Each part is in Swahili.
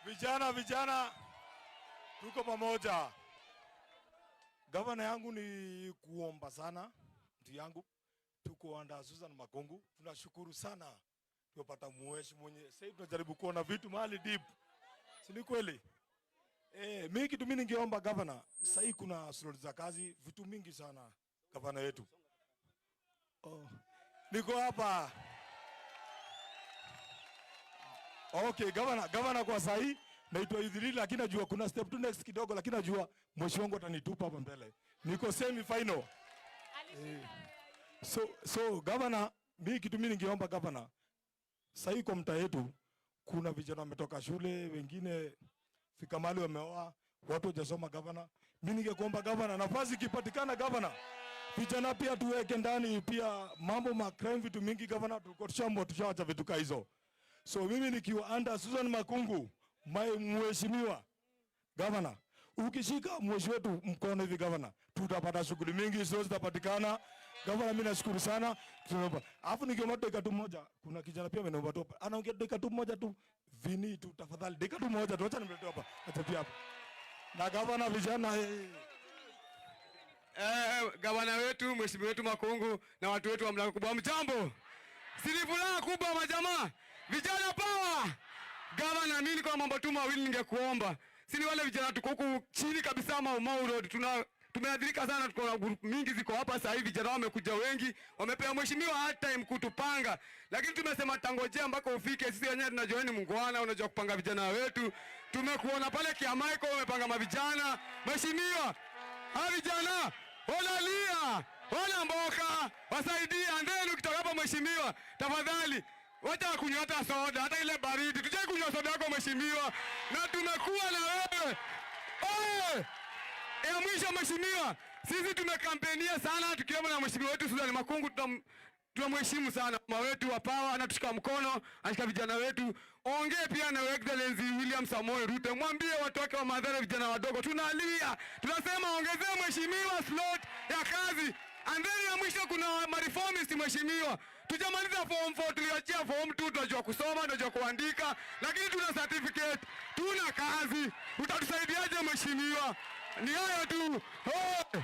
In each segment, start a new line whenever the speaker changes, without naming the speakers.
Vijana, vijana, tuko pamoja. Gavana yangu ni kuomba sana, mtu yangu, tuko under Susan Makungu. Tunashukuru sana tumepata mweshi mwenye sasa tunajaribu kuona vitu mahali deep, si ni kweli? Mimi kitu mimi ningeomba gavana, sasa kuna slot za kazi vitu mingi sana gavana yetu. Oh, niko hapa. Okay, gavana, gavana kwa sahi naitwa Idhili, lakini najua kuna step to next kidogo, lakini najua mweshi wangu atanitupa hapa mbele. Niko semi final. So gavana, mimi kitu mimi ningeomba gavana, sahi kwa mtaa yetu kuna vijana wametoka shule, wengine fika mahali wameoa, watu hawajasoma gavana. Mimi ningekuomba gavana, nafasi ikipatikana gavana, vijana pia tuweke ndani pia mambo ma crime vitu mingi gavana, tulikuwa tushaamua tushaacha vitu ka hizo. So mimi nikiwa under Susan Makungu, my mheshimiwa gavana, ukishika mweshi wetu mkono hivi gavana, tutapata shughuli mingi sio zitapatikana. Gavana, mimi nashukuru sana. Tunaomba. Alafu nikiomba dakika tu moja, kuna kijana pia ameniomba tu hapa. Anaongea dakika tu moja tu. Vini tu tafadhali, dakika tu moja tu, acha nimlete hapa. Acha pia hapa. Na gavana vijana
Gavana wetu mheshimiwa wetu Makungu na watu wetu wa Mlango Kubwa, mjambo? Si ni furaha kubwa majamaa, vijana power. Gavana, mimi niko na mambo tu mawili ningekuomba. Si ni wale vijana tuko huku chini kabisa Mau Mau Road, tumeadhirika sana, tuko na group mingi ziko hapa sasa hivi, vijana wamekuja wengi, wamepewa mheshimiwa hard time kutupanga, lakini tumesema tangojea mpaka ufike. Sisi wenyewe tunajua ni mungwana, unajua kupanga vijana wetu. Tumekuona pale Kiamaiko umepanga mavijana. Mheshimiwa, hawa vijana wanalia, wana mboka, wasaidie. And then ukitoka hapa mheshimiwa, tafadhali wacha kunywa hata soda, hata ile baridi. Tujai kunywa soda yako mheshimiwa, na tumekuwa na wewe. Oye! Ya mwisho mheshimiwa, sisi tumekampenia sana tukiwemo na mheshimiwa wetu Susan Makungu, tunamheshimu sana mama wetu wa power, anatushika mkono, anashika vijana wetu. Ongee pia na Excellency William Samoei Ruto, mwambie watu wake wa Mathare, vijana wadogo tunalia, tunasema ongezee mheshimiwa slot ya kazi. And then ya mwisho kuna ma reformist mheshimiwa, tujamaliza form 4, tuliachia form 2, tunajua kusoma, tunajua kuandika, lakini tuna certificate, tuna kazi. Utatusaidiaje mheshimiwa? Ni hayo tu. Oh!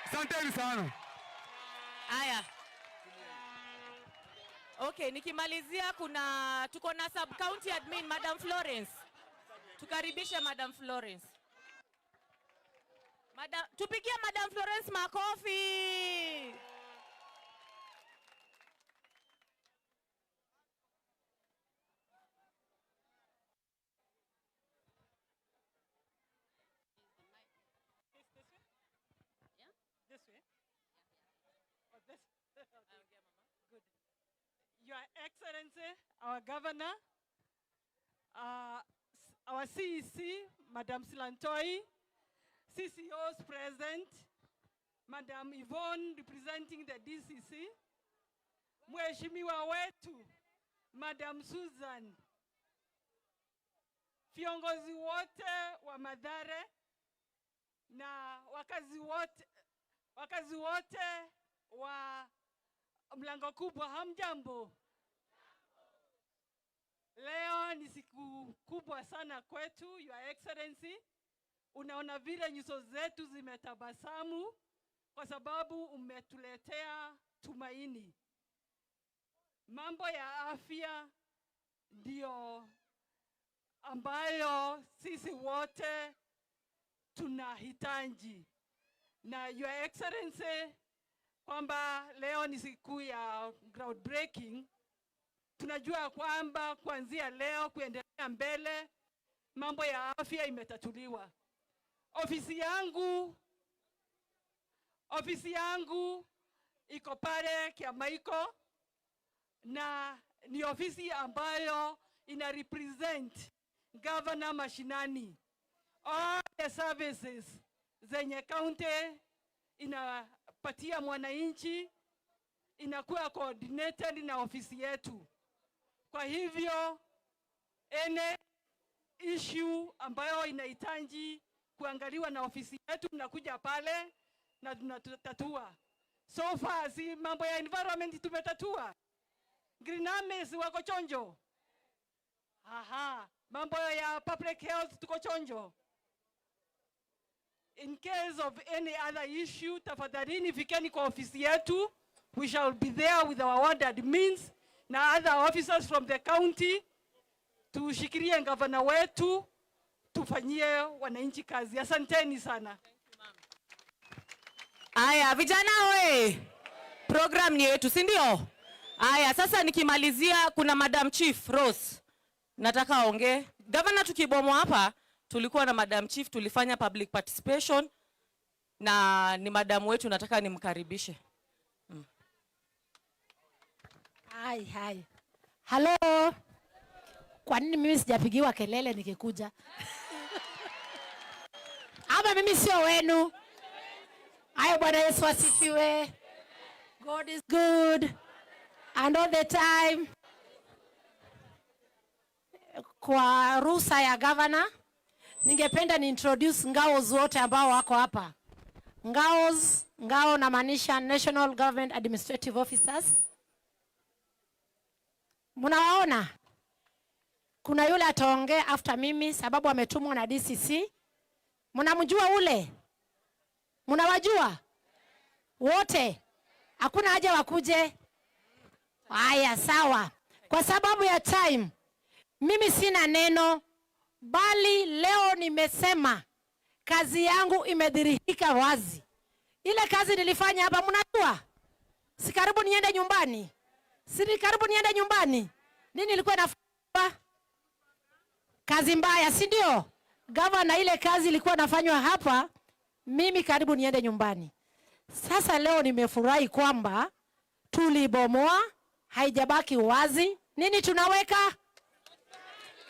Asanteni sana.
Haya. Okay, nikimalizia kuna tuko na sub county admin Madam Florence. Tukaribishe Madam Florence. Madam, tupigie Madam Florence makofi.
This way?
Yeah.
This way? Or this? Okay. Good. Your Excellency, our Governor, our CEC, Madam Silantoi, CCOs present, Madam Yvonne representing the DCC, Mheshimiwa wetu, Madam Susan, viongozi wote wa Mathare na wakazi wote wa Mlango Kubwa, hamjambo? Leo ni siku kubwa sana kwetu, Your Excellency. Unaona vile nyuso zetu zimetabasamu kwa sababu umetuletea tumaini. Mambo ya afya ndio ambayo sisi wote tunahitaji. Na Your Excellency, kwamba leo ni siku ya groundbreaking, tunajua kwamba kuanzia leo kuendelea mbele mambo ya afya imetatuliwa. Ofisi yangu iko pale Kiamaiko na ni ofisi ambayo ina represent governor mashinani. All the services zenye county inapatia mwananchi inakuwa coordinated na ofisi yetu. Kwa hivyo any issue ambayo inahitaji kuangaliwa na ofisi yetu, mnakuja pale na tunatatua. So far si mambo ya environment tumetatua. Green Armies wako chonjo. Aha. Mambo ya public health tuko chonjo. In case of any other issue, tafadhalini fikeni kwa ofisi yetu. We shall be there with our ward admins na other officers from the county. Tushikilie gavana wetu, tufanyie wananchi kazi. Asanteni sana.
Aya, vijana oye, program ni yetu, si ndio? Aya, sasa nikimalizia, kuna Madam Chief Rose, nataka aongee. Gavana, tukibomoa hapa tulikuwa na Madam Chief, tulifanya public participation na ni madam wetu, nataka nimkaribishe.
Hai, hai. Halo. Kwa nini mimi sijapigiwa kelele nikikuja? Ama mimi sio wenu? Haya, Bwana Yesu asifiwe. God is good and all the time. Kwa ruhusa ya governor, ningependa ni introduce NGAOs wote ambao wako hapa. NGAOs, NGAO namaanisha National Government Administrative Officers. Mnawaona? Kuna yule ataongea after mimi sababu ametumwa na DCC. Mnamjua ule? Mnawajua? Wote? Hakuna haja wakuje? Haya, sawa. Kwa sababu ya time, mimi sina neno, bali leo nimesema kazi yangu imedhihirika wazi. Ile kazi nilifanya hapa, mnajua? Si karibu niende nyumbani? Si karibu niende nyumbani? Nini nilikuwa nafanya? Kazi mbaya, si ndio? Gavana, ile kazi ilikuwa nafanywa hapa, mimi karibu niende nyumbani. Sasa leo nimefurahi kwamba tulibomoa, haijabaki wazi. Nini tunaweka?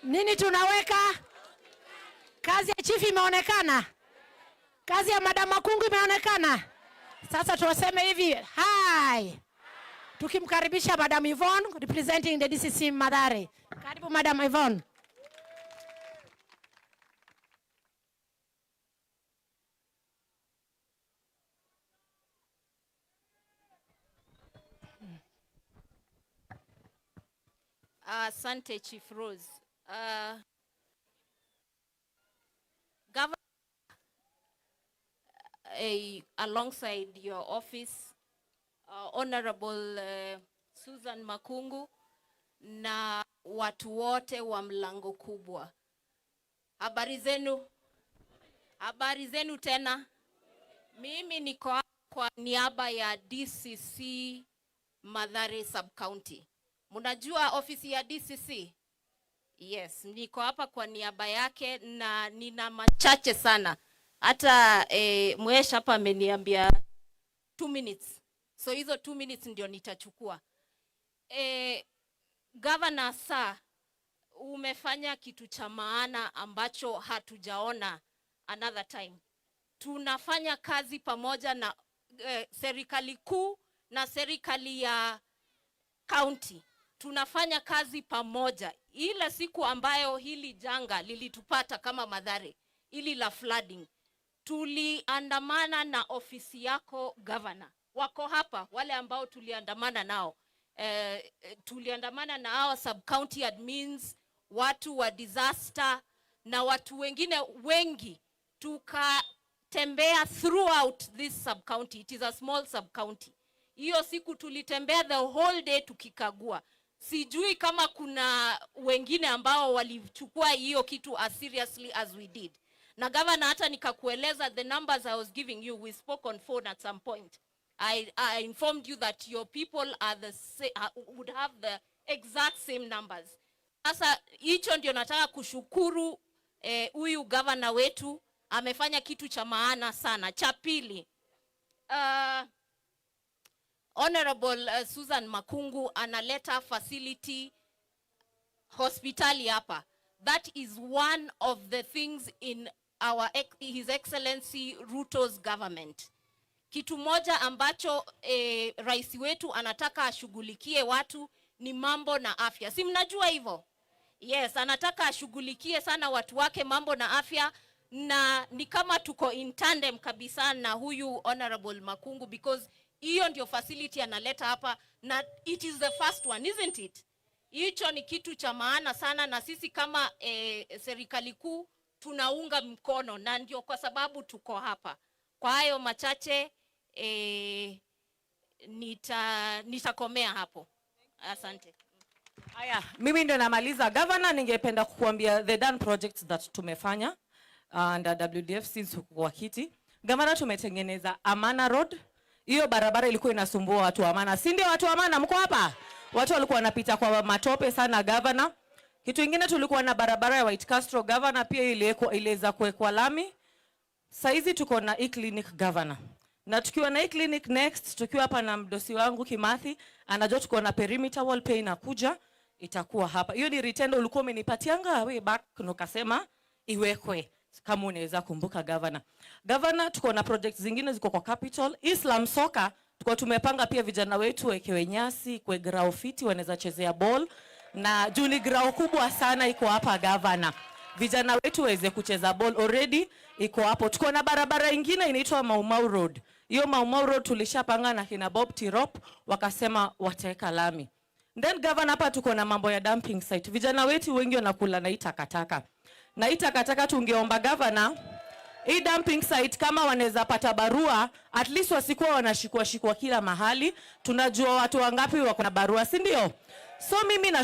Nini tunaweka? Kazi ya chief imeonekana. Kazi ya Madam Makungu imeonekana. Sasa tuwaseme hivi, hi. Tukimkaribisha Madam Yvonne representing the DCC Mathare. Karibu Madam Yvonne.
Asante Chief Rose. Governor, alongside your office, Honorable Susan Makungu na watu wote wa Mlango Kubwa. Habari zenu? Habari zenu tena. Mimi niko hapa kwa niaba ya DCC Mathare Sub-County. Mnajua ofisi ya DCC? Yes, niko hapa kwa niaba yake na nina machache sana. Hata Mwesh hapa ameniambia 2 minutes. So hizo 2 minutes ndio nitachukua. Governor sir, umefanya kitu cha maana ambacho hatujaona another time. Tunafanya kazi pamoja na serikali kuu na serikali ya county. Tunafanya kazi pamoja. Ile siku ambayo hili janga lilitupata kama Mathare, ili la flooding, tuliandamana na ofisi yako governor. Wako hapa wale ambao tuliandamana nao. Tuliandamana na hawa sub-county admins, watu wa disaster na watu wengine wengi. Tukatembea throughout this sub-county. It is a small sub-county. Hiyo siku tulitembea the whole day tukikagua. Sijui kama kuna wengine ambao walichukua hiyo kitu as seriously as we did. Na governor, hata nikakueleza the numbers I was giving you, we spoke on phone at some point. I informed you that your people are the would have the exact same numbers. Sasa hicho ndio nataka kushukuru huyu governor wetu, amefanya kitu cha maana sana. Cha pili, Honorable Susan Makungu analeta facility hospitali hapa. That is one of the things in our His Excellency Ruto's government. Kitu moja ambacho rais wetu anataka ashughulikie watu ni mambo na afya. Si mnajua hivyo? Yes, anataka ashughulikie sana watu wake mambo na afya, na ni kama tuko in tandem kabisa na huyu Honorable Makungu, because hiyo ndio facility analeta hapa, na it is the first one, isn't it? Hicho ni kitu cha maana sana, na sisi kama serikali kuu tunaunga mkono, na ndio kwa sababu tuko hapa. Kwa hayo machache nitakomea hapo. Asante.
Haya, mimi ndio namaliza. Governor, ningependa kukuambia the done projects that tumefanya under WDF since kwa kiti. Governor, tumetengeneza Amana Road. Hiyo barabara ilikuwa inasumbua watu wa Amana. Si ndio watu wa Amana mko hapa? Watu walikuwa wanapita kwa matope sana, governor. Kitu ingine, tulikuwa na barabara ya White Castro, governor, pia iliweza kuwekwa lami. Saizi tuko na e-clinic, governor. Na tukiwa na e-clinic next, tukiwa hapa na mdosi wangu Kimathi, anajua tuko na perimeter wall pia inakuja, itakuwa hapa. Hiyo ni retender ulikuwa umenipatianga way back na ukasema iwekwe, kama unaweza kumbuka, governor. Governor, tuko na project zingine ziko kwa capital. Islam Soccer tuko tumepanga pia vijana wetu wekewe nyasi, kwe grau fiti wanaweza chezea ball, na juu ni grau kubwa sana iko hapa, governor, vijana wetu waweze kucheza ball, already iko hapo. Tuko na barabara ingine inaitwa Maumau Road. Hiyo Maumau Road tulishapanga na kina Bob Tirop, wakasema wataweka lami. Then governor, hapa tuko na mambo ya dumping site. Vijana wetu wengi wanakula na hii takataka. Na hii takataka tungeomba governor, hii dumping site kama wanaweza pata barua, at least wasikuwa wanashikwa shikwa kila mahali. Tunajua watu wangapi wako na barua, si ndio? So mimi na